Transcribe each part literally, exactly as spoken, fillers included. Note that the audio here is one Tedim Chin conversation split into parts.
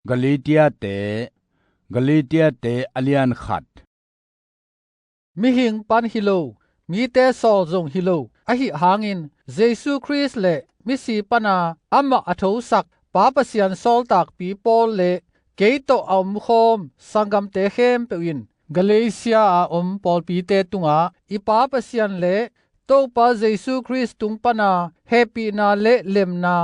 Galatiate, Galatiate a lian khat. Mihing pan hi lo, mite sawl zong hi lo, ahi hangin Jesu Khrist le misi pana amah a thosak Pa Pasian sawltakpi Paul le kei tawh a omkhawm sanggamte khempeuh in Galatia a om pawlpite tungah i Pa Pasian le Topa Jesu Khrist tung pana hehpihna le lemna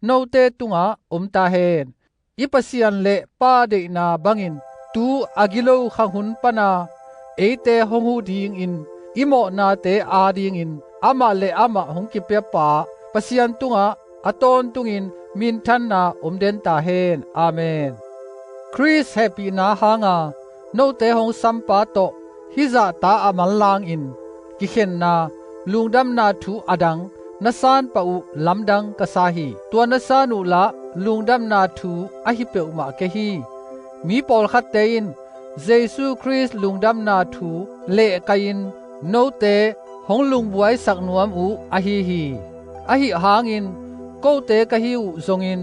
note tungah om ta hen. I Pasian le Pa deihna bangin tu a gilo khang hun pana eite hong huh dingin i mawhnate adingin amah le amah hong kipiapa Pasian tungah a tawntungin minthanna om den ta hen. Amen. Khrist hehpihna hanga note hong sampa tawh hih zahta a manlangin kikhenna, lungdamna thu adang na san pah uh lamdang ka sa hi. Tua na san uh lah lungdamna thu ahi peuhmah kei hi. Mi pawlkhatte in Jesu Khrist lungdamna thu lehkaihin note hong lungbuaisak nuam uh ahi hi. Ahi hangin kote ka hi uh zongin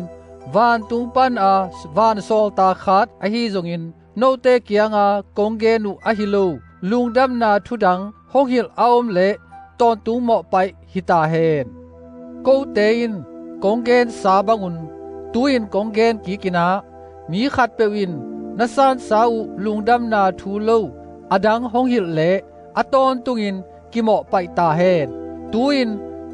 vantung pana vansawltak khat ahi zongin note kianga kong gen uh ahi lo lungdamna thudang hong hilh a om leh tawntung mawhpaih hi ta hen. Kote in kong gensa bangun tu-in kong gen kikin ah mi khatpeuh in na sansa uh lungdamna thu lo adang hong hilh leh a tawntungin kimawhpaih ta hen. Tu-in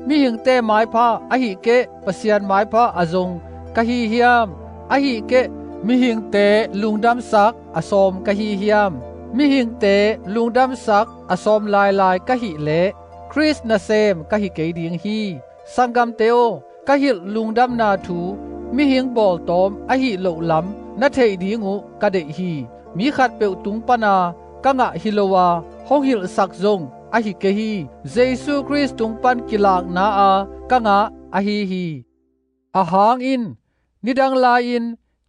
mihingte maipha ahih keh Pasian maipha a zong ka hi hiam? Ahih keh mihingte lungdamsak a sawm ka hi hiam? Mihingte lungdamsak a sawm lailai ka hih leh Khrist nasem ka hi kei ding hi. Sanggamte aw, ka hilh lungdamna thu mihing bawltawm ahih loh lam na theih ding uh ka deih hi. Mi khatpeuh tung pana ka ngah hi lo a hong hilhsak zong ahi kei hi. Jesu Khrist tung pan kilakna a ka ngah ahi hi. Ahang in nidang lai-in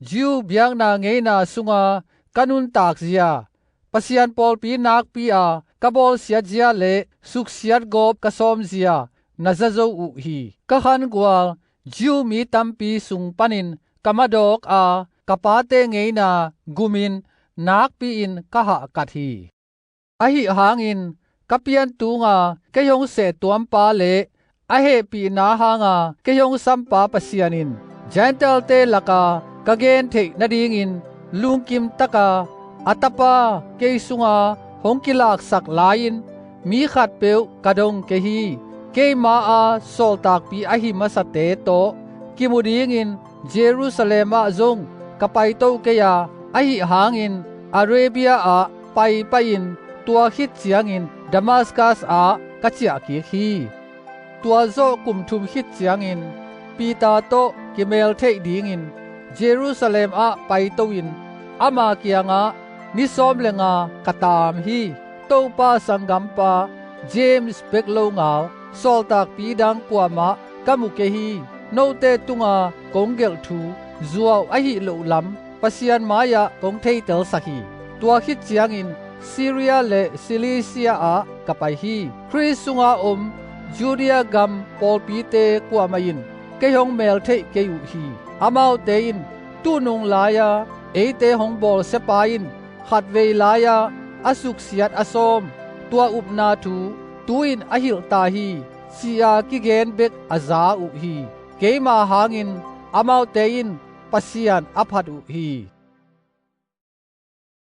Jew biakna ngeina sunga ka nuntak zia, Pasian pawlpi nakpi a ka bawlsiat zia le suksiat gawp ka sawm zia na za zo uh hi. Ka khangual Jew mi tampi sung panin ka madawk a ka pate ngeina gumin nakpi-in ka hahkat hi. Ahi hangin ka piantunga kei hong sehtuampa le a hehpihna hanga kei hong sampa Pasian in Gentile-te laka ka gen theih nadingin lungkim taka a tapa kei sunga hong kilaksak lai-in mi khatpeuh ka dong kei hi. Keima a sawltakpi ahi masate tawh kimu dingin Jerusalem ah zong ka paito kei a, ahi hangin Arabia ah paipaihin tua khit ciangin Damascus ah ka ciahkik hi. Tua zawh kum thum khit ciangin Peter tawh kimeltheih dingin Jerusalem ah paito-in ama kiangah ni sawm le nga ka taam hi. Topa sanggampa James bek longal sawltakpi dang kuamah ka mu kei hi. Note tunga kong gelh thu zuau ahih loh lam Pasian mai-ah kong theitelsak hi. Tua khit ciangin Syria le Cilicia ah ka pai hi. Khrist sunga om Judea gam pawlpite kuamah in kei hong meltheih kei uh hi. Amaute in tuhnung lai-a eite hong bawlsiapa in khatvei lai-a a suksiat a sawm tua upna thu tu-in a hilh ta hi, ci-a kigen bek a za uh hi. Keima hangin amaute in Pasian a phat uh hi.